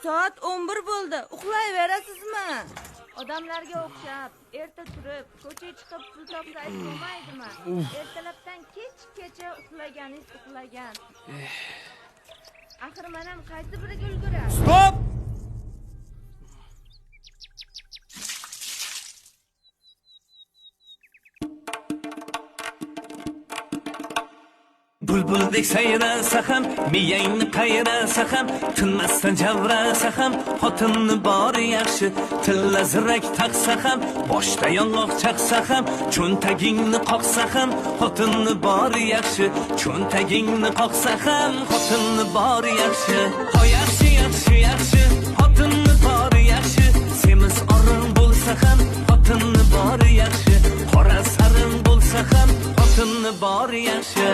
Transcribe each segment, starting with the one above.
Soat 11 bo'ldi. Uxlayverasizmi? Odamlarga o'xshab erta turib, ko'chaga chiqib pul topsangiz bo'lmaydimi? Ertalabdan kechgacha uxlaganingiz uxlagan. Axir manam qaysi biriga ulguray? Stop! Bulbuldek sayrasa ham, miyangni qayrasa ham, tinmasdan javrasa ham, xotinni bori yaxshi, tilla zirak taqsa ham, boshda yong'oq chaqsa ham, cho'ntagingni qoqsa ham, xotinni bori yaxshi, cho'ntagingni qoqsa ham, xotinni bori yaxshi. Ho yaxshi, yaxshi, yaxshi, xotinni bori yaxshi, semiz orin bo'lsa ham, xotinni bori yaxshi, qora sarin bo'lsa ham, xotinni bori yaxshi.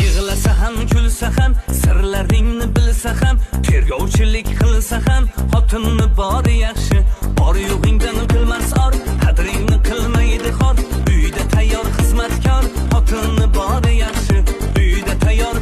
Yig'lasa ham, kulsa ham, sirlaringni bilsa ham, tergovchilik qilsa ham, xotinni bori yaxshi. Bor yo'g'ingdan qilmas or, qadringni qilmaydi xor. Uyda tayyor xizmatkor, xotinni bori yaxshi. Uyda tayyor